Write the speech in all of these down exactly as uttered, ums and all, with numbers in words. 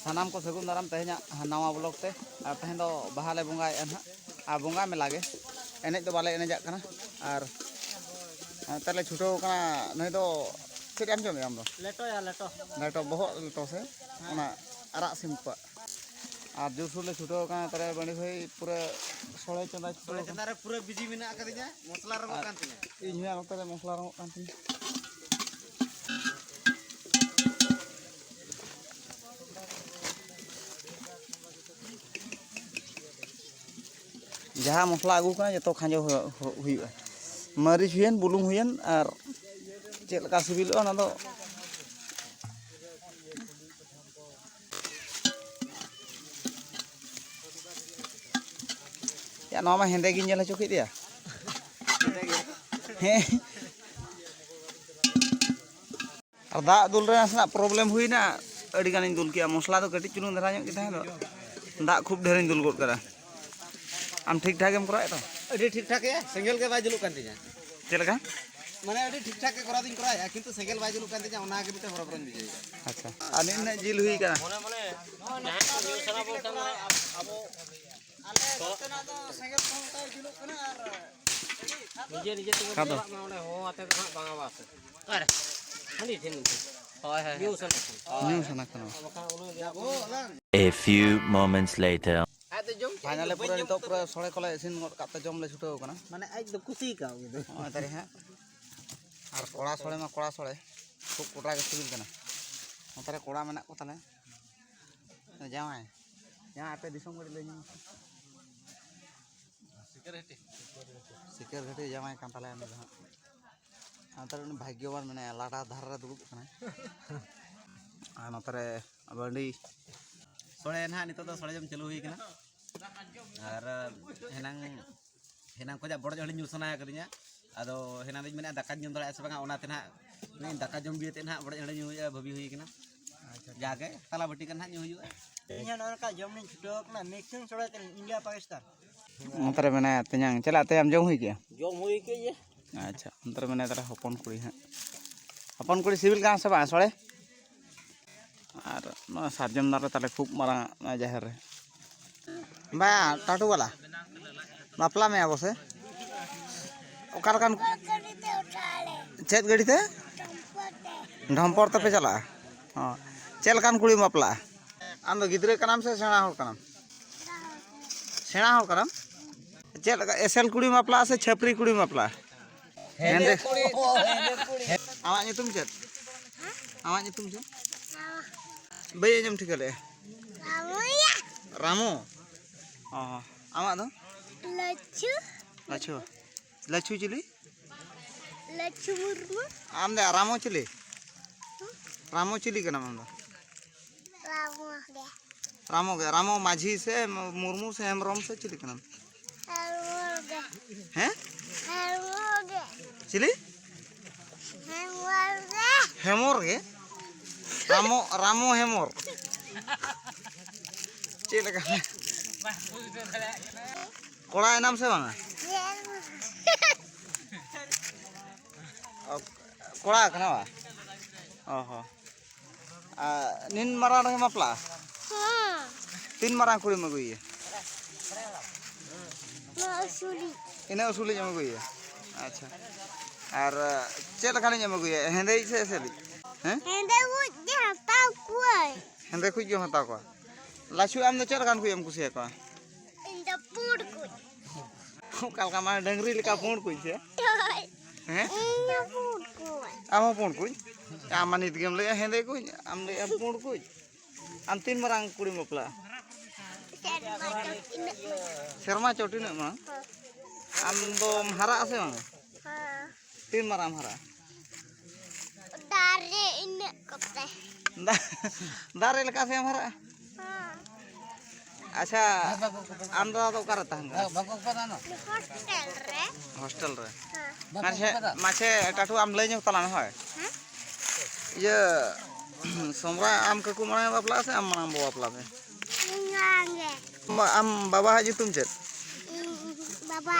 ᱥᱟᱱᱟᱢ ᱠᱚ ᱥᱟᱹᱜᱩᱱ ᱫᱟᱨᱟᱢ ᱛᱮᱦᱮᱧᱟᱜ ᱱᱟᱣᱟ ᱵᱞᱚᱜ ᱛᱮ᱾ ᱟᱨ ᱛᱮᱦᱮᱧ ᱫᱚ ᱵᱟᱦᱟ ᱞᱮ ᱵᱚᱸᱜᱟᱭᱮᱫᱼᱟ ᱱᱟᱦᱟᱜ, ᱟᱨ ᱵᱚᱸᱜᱟ ᱢᱮᱞᱟ ᱜᱮ, ᱮᱱᱮᱡ ᱫᱚ ᱵᱟᱞᱮ ᱮᱱᱮᱡᱟᱜ ᱠᱟᱱᱟ᱾ ᱟᱨ ᱱᱚᱛᱮ ᱞᱮ ᱪᱷᱩᱴᱟᱹᱣ ᱠᱟᱱᱟ᱾ ᱱᱩᱭ ᱫᱚ ᱪᱮᱫ ᱮᱢ ᱡᱚᱢᱮᱫᱼᱟ ᱟᱢ ᱫᱚ? ᱞᱮᱴᱚᱭᱟ, ᱞᱮᱴᱚ᱾ ᱞᱮᱴᱚ, ᱵᱚᱦᱚᱜ ᱞᱮᱴᱚ ᱥᱮ ᱚᱱᱟ ᱟᱨᱟᱜ ᱥᱤᱢ ᱠᱚᱣᱟᱜ᱾ ᱟᱨ ᱡᱳᱨᱥᱳᱨ ᱞᱮ ᱪᱷᱩᱴᱟᱹᱣ ᱠᱟᱱᱟ᱾ ᱛᱟᱦᱞᱮ ᱵᱟᱹᱲᱤ ᱵᱷᱟᱹᱭ ᱯᱩᱨᱟᱹ ᱥᱚᱲᱮ ᱪᱚᱸᱫᱟ ᱪᱷᱩᱴᱟᱹᱣ ᱥᱚᱲᱮ ᱠᱟᱱᱟ᱾ ᱪᱚᱸᱫᱟ ᱨᱮ ᱯᱩᱨᱟᱹ ᱵᱤᱡᱤ ᱢᱮᱱᱟᱜ ᱟᱠᱟᱫᱤᱧᱟ, ᱢᱚᱥᱞᱟ ᱨᱚᱝᱚᱜ ᱟᱨ ᱠᱟᱱ ᱛᱤᱧᱟ᱾ ᱤᱧ ᱦᱚᱸ ᱱᱚᱛᱮ ᱨᱮ ᱢᱚᱥᱞᱟ ᱨᱚᱝᱚᱜ ᱠᱟᱱ ᱛᱤᱧᱟ᱾ ᱡᱟᱦᱟᱸ ᱢᱚᱥᱞᱟ ᱟᱹᱜᱩ ᱠᱟᱱᱟ ᱡᱚᱛᱚ ᱠᱷᱟᱸᱡᱚ ᱦᱩ-, ᱦᱩ-, ᱦᱩᱭᱩᱜᱼᱟ᱾ ᱢᱟᱹᱨᱤᱪ ᱦᱩᱭᱮᱱ, ᱵᱩᱞᱩᱝ ᱦᱩᱭᱮᱱ, ᱟᱨ ᱪᱮᱫ ᱞᱮᱠᱟ ᱥᱤᱵᱤᱞᱚᱜᱼᱟ ᱚᱱᱟ ᱫᱚ᱾ ᱭᱟ, ᱱᱚᱣᱟ ᱢᱟ ᱦᱮᱸᱫᱮ ᱜᱤᱧ ᱧᱮᱞ ᱦᱚᱪᱚ ᱠᱮᱫᱮᱭᱟ᱾ ᱦᱮᱸ᱾ ᱟᱨ ᱫᱟᱜ ᱫᱩᱞ ᱨᱮ ᱱᱟᱥᱮᱱᱟᱜ problem ᱦᱩᱭᱱᱟ, ᱟᱹᱰᱤ ᱜᱟᱱᱤᱧ ᱫᱩᱞ ᱠᱮᱜᱼᱟ᱾ ᱢᱚᱥᱞᱟ ᱫᱚ ᱠᱟᱹᱴᱤᱡ ᱪᱩᱞᱩᱝ ᱫᱷᱟᱨᱟ ᱧᱚᱜ ᱜᱮ ᱛᱟᱦᱮᱸ ᱫᱚ, ᱫᱟᱜ ᱠᱷᱩᱵ ᱰᱷᱮᱨᱤᱧ ᱫᱩᱞ ᱜᱚᱫ ᱠᱟᱫᱟ᱾ ᱟᱢ ᱴᱷᱤᱠ ᱴᱷᱟᱠ ᱮᱢ ᱠᱚᱨᱟᱣᱮᱫ ᱛᱚ? ᱟᱹᱰᱤ ᱴᱷᱤᱠ ᱴᱷᱟᱠ ᱜᱮ, ᱥᱮᱸᱜᱮᱞ ᱜᱮ ᱵᱟᱭ ᱡᱩᱞᱩᱜ ᱠᱟᱱ ᱛᱤᱧᱟ᱾ ᱪᱮᱫ ᱞᱮᱠᱟ? ᱢᱟᱱᱮ ᱟᱹᱰᱤ ᱴᱷᱤᱠ ᱴᱷᱟᱠ ᱜᱮ ᱠᱚᱨᱟᱣ ᱫᱚᱧ ᱠᱚᱨᱟᱣᱮᱫᱼᱟ, ᱠᱤᱱᱛᱩ ᱥᱮᱸᱜᱮᱞ ᱵᱟᱭ ᱡᱩᱞᱩᱜ ᱠᱟᱱ ᱛᱤᱧᱟ, ᱚᱱᱟ ᱜᱮ ᱢᱤᱫᱴᱮᱱ ᱦᱚᱨᱚᱵᱚᱨᱚᱧ ᱵᱩᱡᱷᱟᱹᱣᱮᱫᱼᱟ᱾ ᱟᱪᱪᱷᱟ, ᱟᱨ ᱱᱤᱱᱟᱹᱜ ᱡᱤᱞ ᱦᱩᱭ ᱠᱟᱱᱟ? ᱟᱞᱮ ᱱᱚᱛᱮᱱᱟᱜ ᱫᱚ ᱥᱮᱸᱜᱮᱞ ᱠᱚᱦᱚᱸ ᱚᱱᱠᱟ ᱜᱮ ᱡᱩᱞᱩᱜ ᱠᱟᱱᱟ ᱟᱨ ᱱᱤᱡᱮ ᱱᱤᱡᱮ ᱛᱮᱜᱮ ᱠᱷᱟᱫᱚ᱾ ᱪᱟᱞᱟᱜ ᱢᱮ ᱚᱸᱰᱮ, ᱦᱚᱦᱚ ᱟᱛᱮ ᱫᱚ ᱦᱟᱸᱜ ᱵᱟᱝᱟ ᱵᱟᱥ᱾ ᱚᱠᱟᱨᱮ? ᱦᱟᱺᱰᱤ ᱴᱷᱮᱱ ᱜᱮ᱾ ᱦᱳᱭ, ᱦᱳᱭ, ᱧᱩ ᱦᱳᱭ᱾ ᱥᱟᱱᱟ ᱠᱟᱱᱟ᱾ ᱧᱩ ᱥᱟᱱᱟ ᱠᱟᱱᱟ᱾ ᱵᱟᱠᱷᱟᱱ ᱩᱱᱟᱹᱜ ᱜᱮ ᱟᱵᱚ A few moments later. ᱟᱡ ᱫᱚ ᱡᱚᱢ ᱠᱮᱫ ᱯᱷᱟᱭᱱᱟᱞᱮ ᱫᱚ ᱵᱟᱹᱧ ᱯᱩᱨᱟᱹ ᱡᱚᱢ ᱱᱤᱛᱚᱜ ᱠᱮᱫᱟ᱾ ᱯᱩᱨᱟᱹ ᱥᱚᱲᱮ ᱠᱚᱞᱮ ᱤᱥᱤᱱ ᱜᱚᱫ ᱠᱟᱜ ᱛᱮ ᱡᱚᱢ ᱞᱮ ᱪᱷᱩᱴᱟᱹᱣ ᱠᱟᱱᱟ᱾ ᱢᱟᱱᱮ ᱟᱡ ᱫᱚ ᱠᱩᱥᱤ ᱠᱟᱣ ᱜᱮ ᱫᱚ᱾ ᱱᱚᱜᱼᱚᱭ ᱛᱟᱨᱮ ᱦᱟᱸᱜ᱾ ᱟᱨ ᱠᱚᱲᱟ ᱥᱚᱲᱮ ᱢᱟ ᱠᱚᱲᱟ ᱥᱚᱲᱮ᱾ ᱠᱷᱩᱵ ᱠᱚᱴᱨᱟ ᱜᱮ ᱥᱤᱵᱤᱞ ᱠᱟᱱᱟ᱾ ᱱᱚᱛᱮ ᱨᱮ ᱠᱚᱲᱟ ᱢᱮᱱᱟᱜ ᱠᱚ ᱛᱟᱞᱮ᱾ ᱡᱟᱶᱟᱭ᱾ ᱡᱟᱶᱟᱭ, ᱟᱯᱮ ᱫᱤᱥᱚᱢ ᱠᱟᱹᱴᱤᱡ ᱞᱟᱹᱭ ᱧᱚᱜ ᱢᱮᱥᱮ᱾ ᱥᱤᱠᱟᱹᱨ ᱜᱷᱟᱹᱴᱤ᱾ ᱥᱤᱠᱟᱹᱨ ᱜᱷᱟᱹᱴᱤ ᱡᱟᱶᱟᱭ ᱠᱟᱱ ᱛᱟᱞᱮᱭᱟ ᱩᱱᱤ ᱫᱚ ᱦᱟᱸᱜ᱾ ᱱᱚᱛᱮ ᱨᱮ ᱩᱱᱤ ᱵᱷᱟᱜᱽᱭᱚᱵᱟᱱ ᱢᱮᱱᱟᱭᱟ, ᱞᱟᱰᱟ ᱫᱷᱟᱨᱮ ᱨᱮ ᱫᱩᱲᱩᱵ ᱠᱟᱱᱟᱭ᱾ ᱟᱨ ᱱᱚᱛᱮ ᱨᱮ ᱟᱵᱟᱹᱰᱤ᱾ ᱥᱚᱲᱮ ᱱᱟᱦᱟᱜ ᱱᱤᱛᱚᱜ ᱫᱚ ᱥᱚᱲᱮ ᱡᱚᱢ ᱪᱟᱹᱞᱩ ᱦᱩᱭ ᱠᱟᱱᱟ᱾ ᱟᱨ ᱦᱮᱱᱟᱝ, ᱦᱮᱱᱟᱝ ᱠᱷᱚᱱᱟᱜ ᱵᱚᱰᱚᱡ ᱦᱟᱺᱰᱤ ᱧᱩ ᱥᱟᱱᱟ ᱠᱟᱫᱤᱧᱟ᱾ ᱟᱫᱚ ᱦᱮᱱᱟᱝ ᱫᱚᱧ ᱢᱮᱱᱮᱫᱼᱟ ᱫᱟᱠᱟᱧ ᱡᱚᱢ ᱫᱟᱲᱮᱭᱟᱜᱼᱟ ᱥᱮ ᱵᱟᱝᱟ, ᱚᱱᱟᱛᱮ ᱱᱟᱦᱟᱜ ᱫᱟᱠᱟ ᱡᱚᱢ ᱵᱤᱭᱟᱹᱛᱮ ᱱᱟᱦᱟᱜ ᱵᱚᱰᱚᱡ ᱦᱟᱺᱰᱤ ᱧᱩ ᱦᱩᱭᱩᱜᱼᱟ, ᱵᱷᱟᱹᱵᱤ ᱦᱩᱭ ᱠᱟᱱᱟ᱾ ᱟᱪᱪᱷᱟ, ᱟᱪᱪᱷᱟ᱾ ᱡᱟᱜᱮ ᱛᱟᱞᱟ ᱵᱟᱹᱴᱤ ᱜᱟᱱ ᱱᱟᱦᱟᱜ ᱧᱩ ᱦᱩᱭᱩᱜᱼᱟ᱾ ᱤᱧ ᱦᱚᱸ ᱱᱚᱜᱼᱚ ᱱᱚᱝᱠᱟ ᱡᱚᱢ ᱞᱤᱧ ᱪᱷᱩᱴᱟᱹᱣ ᱠᱟᱱᱟ, mixing ᱥᱚᱲᱮ ᱛᱮ ᱤᱱᱰᱤᱭᱟ ᱯᱟᱠᱤᱥᱛᱟᱱ᱾ ᱱᱚᱛᱮ ᱨᱮ ᱢᱮᱱᱟᱭᱟ ᱛᱮᱧᱟᱝ, ᱪᱮᱫ ᱞᱮᱠᱟ ᱛᱮᱭᱟᱢ ᱡᱚᱢ ᱦᱩᱭ ᱠᱮᱜᱼᱟ? ᱡᱚᱢ ᱦᱩᱭ ᱠᱮᱫ ᱜᱮ᱾ ᱟᱪᱪᱷᱟ, ᱚᱱᱛᱮ ᱨᱮ ᱢᱮᱱᱟᱭ ᱛᱟᱞᱮ ᱦᱚᱯᱚᱱ ᱠᱩᱲᱤ ᱦᱟᱸᱜ᱾ ᱦᱚᱯᱚᱱ ᱠᱩᱲᱤ, ᱥᱤᱵᱤᱞ ᱠᱟᱱᱟ ᱥᱮ ᱵᱟᱝ ᱥᱚᱲᱮ? ᱟᱨ ᱱᱚᱣᱟ ᱥᱟᱨᱡᱚᱢ ᱫᱟᱨᱮ ᱛᱟᱞᱮ ᱠᱷᱩᱵ ᱢᱟᱨᱟᱝ ᱡᱟᱦᱮᱨ ᱨᱮ᱾ ᱵᱟ, ᱴᱟᱴᱩ ᱵᱟᱞᱟ, ᱵᱟᱯᱞᱟ ᱢᱮᱭᱟ ᱵᱚᱥᱮ? ᱚᱠᱟ ᱞᱮᱠᱟᱱ ᱪᱮᱫ ᱜᱟᱹᱰᱤ ᱛᱮ? ᱰᱷᱚᱢᱯᱚᱨ ᱛᱮᱯᱮ ᱪᱟᱞᱟᱜᱼᱟ? ᱦᱚᱸ᱾ ᱪᱮᱫ ᱞᱮᱠᱟᱱ ᱠᱩᱲᱤᱢ ᱵᱟᱯᱞᱟᱜᱼᱟ? ᱟᱢ ᱫᱚ ᱜᱤᱫᱽᱨᱟᱹ ᱠᱟᱱᱟᱢ ᱥᱮ ᱥᱮᱬᱟ ᱦᱚᱲ ᱠᱟᱱᱟᱢ? ᱥᱮᱬᱟ ᱦᱚᱲ ᱠᱟᱱᱟᱢ? ᱪᱮᱫ ᱞᱮᱠᱟ, ᱮᱥᱮᱞ ᱠᱩᱲᱤᱢ ᱵᱟᱯᱞᱟᱜᱼᱟ ᱥᱮ ᱪᱷᱟᱹᱯᱨᱤ ᱠᱩᱲᱤᱢ ᱵᱟᱯᱞᱟᱜᱼᱟ? ᱦᱮᱸᱫᱮ᱾ ᱟᱢᱟᱜ ᱧᱩᱛᱩᱢ ᱪᱮᱫ? ᱟᱢᱟᱜ ᱧᱩᱛᱩᱢ ᱪᱮᱫ? ᱵᱟᱹᱧ ᱟᱸᱡᱚᱢ ᱴᱷᱤᱠᱟᱹ ᱞᱮᱫᱼᱟ᱾ ᱨᱟᱢᱚᱭᱟ᱾ ᱨᱟᱢᱚ? ᱚ, ᱟᱢᱟᱜ ᱫᱚ? ᱞᱟᱹᱪᱩ᱾ ᱞᱟᱹᱪᱩ᱾ ᱞᱟᱹᱪᱩ ᱪᱤᱞᱤ? ᱞᱟᱹᱪᱩ ᱢᱩᱨᱢᱩ᱾ ᱟᱢ ᱫᱚ ᱨᱟᱢᱚ ᱪᱤᱞᱤ? ᱨᱟᱢᱚ ᱪᱤᱞᱤ ᱠᱟᱱᱟᱢ ᱟᱢ ᱫᱚ? ᱨᱟᱢᱚ ᱜᱮ᱾ ᱨᱟᱢᱚ ᱜᱮ᱾ ᱨᱟᱢᱚ ᱢᱟᱹᱡᱷᱤ ᱥᱮ ᱢᱩᱨᱢᱩ ᱥᱮ ᱦᱮᱢᱵᱨᱚᱢ ᱥᱮ ᱪᱤᱞᱤ ᱠᱟᱱᱟᱢ? ᱦᱮᱢᱵᱨᱚᱢ ᱜᱮ᱾ ᱦᱮᱸ? ᱦᱮᱢᱵᱨᱚᱢ ᱜᱮ᱾ ᱪᱤᱞᱤ? ᱦᱮᱢᱵᱨᱚᱢ ᱜᱮ᱾ ᱦᱮᱢᱚᱨ ᱜᱮ? ᱨᱟᱢᱚ, ᱨᱟᱢᱚ ᱦᱮᱢᱚᱨ᱾ ᱪᱮᱫ ᱞᱮᱠᱟ? ᱠᱚᱲᱟ ᱮᱱᱟᱢ ᱥᱮ ᱵᱟᱝᱟ? ᱦᱮᱸ᱾ ᱚ, ᱠᱚᱲᱟ ᱠᱟᱱᱟ ᱵᱟ? ᱚ ᱦᱚᱸ᱾ ᱟᱨ ᱱᱤᱱ ᱢᱟᱨᱟᱝ ᱨᱮᱜᱮ ᱵᱟᱯᱞᱟᱜᱼᱟ? ᱦᱮᱸ᱾ ᱛᱤᱱ ᱢᱟᱨᱟᱝ ᱠᱩᱲᱤᱢ ᱟᱹᱜᱩᱭᱮᱭᱟ? ᱱᱚᱣᱟ ᱩᱥᱩᱞᱤᱡ᱾ ᱤᱱᱟᱹᱜ ᱩᱥᱩᱞᱤᱡ ᱮᱢ ᱟᱹᱜᱩᱭᱮᱭᱟ? ᱟᱪᱪᱷᱟ᱾ ᱟᱨ ᱪᱮᱫ ᱞᱮᱠᱟᱱᱤᱡ ᱮᱢ ᱟᱹᱜᱩᱭᱟ? ᱦᱮᱸᱫᱮᱭᱤᱡ ᱥᱮ ᱮᱥᱮᱞᱤᱡ? ᱦᱮᱸ? ᱦᱮᱸᱫᱮ ᱠᱩᱡ ᱜᱮ ᱦᱟᱛᱟᱣ ᱠᱚᱣᱟᱹᱧ᱾ ᱦᱮᱸᱫᱮ ᱠᱩᱡ ᱜᱮᱢ ᱦᱟᱛᱟᱣ ᱠᱚᱣᱟ? ᱞᱟᱪᱷᱩ, ᱟᱢ ᱫᱚ ᱪᱮᱫ ᱞᱮᱠᱟᱱ ᱠᱩᱡ ᱮᱢ ᱠᱩᱥᱤᱭᱟᱠᱚᱣᱟ? ᱤᱧ ᱫᱚ ᱯᱩᱸᱰ ᱠᱩᱡ᱾ ᱚᱠᱟ ᱞᱮᱠᱟ, ᱢᱟᱱᱮ ᱰᱟᱹᱝᱨᱤ ᱞᱮᱠᱟ ᱯᱩᱸᱰ ᱠᱩᱡ ᱥᱮ? ᱦᱳᱭ᱾ ᱦᱮᱸ? ᱤᱧ ᱫᱚ ᱯᱩᱸᱰ ᱠᱩᱡ᱾ ᱟᱢ ᱦᱚᱸ ᱯᱩᱸᱰ ᱠᱩᱡ? ᱟᱢ ᱢᱟ ᱱᱤᱛ ᱜᱮᱢ ᱞᱟᱹᱭᱮᱜᱼᱟ ᱦᱮᱸᱫᱮ ᱠᱩᱡ, ᱟᱢ ᱞᱟᱹᱭᱮᱜᱼᱟ ᱯᱩᱸᱰ ᱠᱩᱡ᱾ ᱟᱢ ᱛᱤᱱ ᱢᱟᱨᱟᱝ ᱠᱩᱲᱤᱢ ᱵᱟᱯᱞᱟᱜᱼᱟ? ᱥᱮᱨᱢᱟ ᱪᱚᱴ ᱤᱱᱟᱹᱜ ᱢᱟᱨᱟᱝ᱾ ᱥᱮᱨᱢᱟ ᱪᱚᱴ ᱤᱱᱟᱹᱜ ᱢᱟᱨᱟᱝ? ᱦᱮᱸ᱾ ᱟᱢ ᱫᱚᱢ ᱦᱟᱨᱟᱜᱼᱟ ᱥᱮ ᱵᱟᱝ? ᱦᱮᱸ᱾ ᱛᱤᱱ ᱢᱟᱨᱟᱝ ᱮᱢ ᱦᱟᱨᱟᱜᱼᱟ? ᱫᱟᱨᱮ ᱤᱱᱟᱹᱜ ᱠᱚᱛᱮ᱾ ᱫᱟ-, ᱫᱟᱨᱮ ᱞᱮᱠᱟ ᱥᱮᱢ ᱦᱟᱨᱟᱜᱼᱟ? ᱦᱮᱸ᱾ ᱟᱪᱪᱷᱟ, ᱟᱢ ᱫᱚ ᱟᱫᱚ ᱚᱠᱟᱨᱮ ᱛᱟᱦᱮᱱ ᱠᱟᱱᱟ? ᱦᱳᱥᱴᱮᱞ ᱨᱮ᱾ ᱦᱳᱥᱴᱮᱞ ᱨᱮ᱾ ᱦᱮᱸ᱾ ᱢᱟᱪᱷᱮ, ᱢᱟᱪᱷᱮ ᱴᱟᱴᱩ ᱟᱢ ᱞᱟᱹᱭ ᱧᱚᱜ ᱛᱟᱞᱟᱝ ᱢᱮ, ᱦᱳᱭ᱾ ᱦᱮᱸ? ᱤᱭᱟᱹ, ᱥᱚᱢᱨᱟ ᱟᱢ ᱠᱟᱠᱩ ᱢᱟᱲᱟᱝ ᱮ ᱵᱟᱯᱞᱟᱜᱼᱟ ᱥᱮ ᱟᱢ ᱢᱟᱲᱟᱝ ᱵᱚ ᱵᱟᱯᱞᱟᱜ ᱢᱮ? ᱤᱧ ᱢᱟᱲᱟᱝ ᱜᱮ᱾ ᱟᱢ, ᱟᱢ ᱵᱟᱵᱟᱣᱟᱜ ᱧᱩᱛᱩᱢ ᱪᱮᱫ? ᱤᱧ ᱵᱟᱵᱟ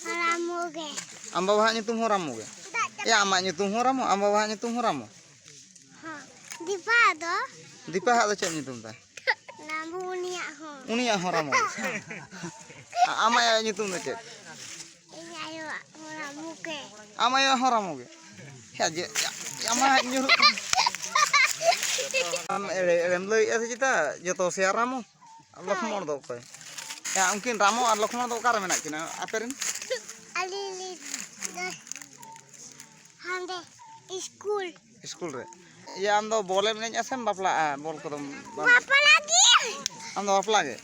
ᱨᱟᱢᱩ ᱜᱮ᱾ ᱟᱢ ᱵᱟᱵᱟᱣᱟᱜ ᱧᱩᱛᱩᱢ ᱦᱚᱸ ᱨᱟᱢᱩ ᱜᱮ? ᱮ, ᱟᱢᱟᱜ ᱧᱩᱛᱩᱢ ᱦᱚᱸ ᱨᱟᱢᱩ, ᱟᱢ ᱵᱟᱵᱟᱣᱟᱜ ᱧᱩᱛᱩᱢ ᱦᱚᱸ ᱨᱟᱢᱩ? ᱦᱚᱸ᱾ ᱫᱤᱯᱟ ᱫᱚ? ᱫᱤᱯᱟ ᱦᱟᱜ ᱫᱚ ᱪᱮᱫ ᱧᱩᱛᱩᱢ ᱛᱟᱭ? ᱨᱟᱢᱩ ᱩᱱᱤᱭᱟᱜ ᱦᱚᱸ᱾ ᱩᱱᱤᱭᱟᱜ ᱦᱚᱸ ᱨᱟᱢᱩ ᱜᱮ᱾ ᱟ-, ᱟᱢ ᱟᱭᱳᱣᱟᱜ ᱧᱩᱛᱩᱢ ᱫᱚ ᱪᱮᱫ? ᱤᱧ ᱟᱭᱳᱣᱟᱜ ᱦᱚᱸ ᱨᱟᱢᱩ ᱜᱮ᱾ ᱟᱢ ᱟᱭᱳᱣᱟᱜ ᱦᱚᱸ ᱨᱟᱢᱩ ᱜᱮ? ᱦᱮᱸ, ᱡᱮ, ᱟᱢᱟᱜ ᱧᱩᱨᱩᱜ ᱠᱟᱱᱟ᱾ ᱟᱢ ᱮᱲᱮ, ᱮᱲᱮᱢ ᱞᱟᱹᱭᱮᱜᱼᱟ ᱥᱮ ᱪᱮᱛᱟ? ᱡᱚᱛᱚ ᱥᱮᱭᱟ ᱨᱟᱢᱩ? ᱦᱳᱭ᱾ ᱞᱚᱠᱷᱢᱚᱬ ᱫᱚ ᱚᱠᱚᱭ? ᱦᱮᱸ, ᱩᱱᱠᱤᱱ ᱨᱟᱢᱩ ᱟᱨ ᱞᱚᱠᱷᱢᱚᱬ ᱫᱚ ᱚᱠᱟᱨᱮ ᱢᱮᱱᱟᱜ ᱠᱤᱱᱟ ᱟᱯᱮ ᱨᱮᱱ? ᱟᱹᱞᱤᱧ ᱞᱤᱧ ᱦᱟᱸᱰᱮ ᱥᱠᱩᱞ᱾ ᱥᱠᱩᱞ ᱨᱮ? ᱤᱭᱟᱹ, ᱟᱢ ᱫᱚ ᱵᱚᱞᱮᱢ ᱮᱱᱮᱡᱼᱟ ᱥᱮᱢ ᱵᱟᱯᱞᱟᱜᱼᱟ? ᱵᱚᱞ ᱠᱚᱫᱚᱢ ᱵᱟᱢ ᱵᱟᱯᱞᱟ ᱜᱮ᱾ ᱟᱢ ᱫᱚ ᱵᱟᱯᱞᱟ ᱜᱮ?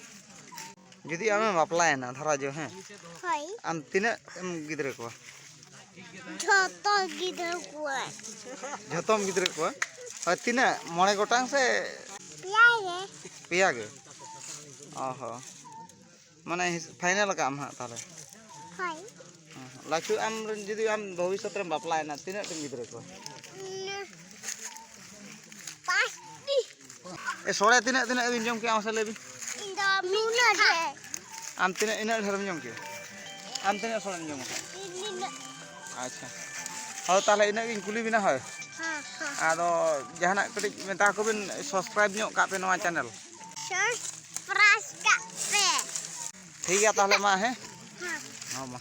ᱡᱩᱫᱤ ᱟᱢᱮᱢ ᱵᱟᱯᱞᱟᱭᱮᱱᱟ, ᱫᱷᱟᱨᱟ ᱡᱚ, ᱦᱮᱸ? ᱦᱳᱭ᱾ ᱟᱢ ᱛᱤᱱᱟᱹᱜ ᱮᱢ ᱜᱤᱫᱽᱨᱟᱹ ᱠᱚᱣᱟ? ᱡᱷᱚᱛᱚ ᱜᱤᱫᱽᱨᱟᱹ ᱠᱚᱣᱟ᱾ ᱡᱷᱚᱛᱚᱢ ᱜᱤᱫᱽᱨᱟᱹ ᱠᱚᱣᱟ? ᱦᱳᱭ, ᱛᱤᱱᱟᱹᱜ? ᱢᱚᱬᱮ ᱜᱚᱴᱟᱝ ᱥᱮ? ᱯᱮᱭᱟ ᱜᱮ᱾ ᱯᱮᱭᱟ ᱜᱮ? ᱚ ᱦᱚᱸ᱾ ᱢᱟᱱᱮ, ᱦᱤᱥ-, ᱯᱷᱟᱭᱱᱮᱞ ᱠᱟᱜ ᱟᱢ ᱦᱟᱸᱜ ᱛᱟᱦᱚᱞᱮ? ᱦᱳᱭ᱾ ᱦᱮᱸ, ᱦᱮᱸ᱾ ᱞᱟᱹᱪᱩ, ᱟᱢ ᱨᱮᱱ ᱡᱩᱫᱤ ᱟᱢ ᱵᱷᱚᱵᱤᱥᱥᱚᱛ ᱨᱮᱢ ᱵᱟᱯᱞᱟᱭᱮᱱᱟ, ᱛᱤᱱᱟᱹᱜ ᱴᱤᱢ ᱜᱤᱫᱽᱨᱟᱹ ᱠᱚᱣᱟ? ᱩᱸ, ᱯᱟᱸᱪᱴᱤ᱾ ᱮ, ᱥᱚᱲᱮ ᱛᱤᱱᱟᱹᱜ, ᱛᱤᱱᱟᱹᱜ ᱵᱤᱱ ᱡᱚᱢ ᱠᱮᱜᱼᱟ, ᱢᱟᱥᱮ ᱞᱟᱹᱭ ᱵᱤᱱ? ᱤᱧ ᱫᱚ ᱱᱩᱱᱟᱹᱜ ᱰᱷᱮᱨ᱾ ᱟᱢ ᱛᱤᱱᱟᱹᱜ, ᱤᱱᱟᱹᱜ ᱰᱷᱮᱨᱮᱢ ᱡᱚᱢ ᱠᱮᱜᱼᱟ? ᱟᱢ ᱛᱤᱱᱟᱹᱜ ᱥᱚᱲᱮᱢ ᱡᱚᱢ ᱠᱟᱜᱼᱟ? ᱤᱧ ᱱᱤᱱᱟᱹᱜ᱾ ᱟᱪᱪᱷᱟ᱾ ᱦᱳᱭ, ᱛᱟᱦᱚᱞᱮ ᱤᱱᱟᱹᱜ ᱜᱤᱧ ᱠᱩᱞᱤ ᱵᱤᱱᱟ, ᱦᱳᱭ᱾ ᱦᱮᱸ, ᱦᱮᱸ᱾ ᱟᱫᱚ ᱡᱟᱦᱟᱱᱟᱜ ᱠᱟᱹᱴᱤᱡ ᱢᱮᱛᱟ ᱠᱚᱵᱤᱱ, subscribe ᱧᱚᱜ ᱠᱟᱜ ᱯᱮ ᱱᱚᱣᱟ channel᱾ Subscribe ᱠᱟᱜ ᱯᱮ᱾ ᱴᱷᱤᱠ ᱜᱮᱭᱟ ᱛᱟᱦᱚᱞᱮ ᱢᱟ, ᱦᱮᱸ? ᱦᱮᱸ᱾ ᱦᱚᱸ, ᱢᱟ᱾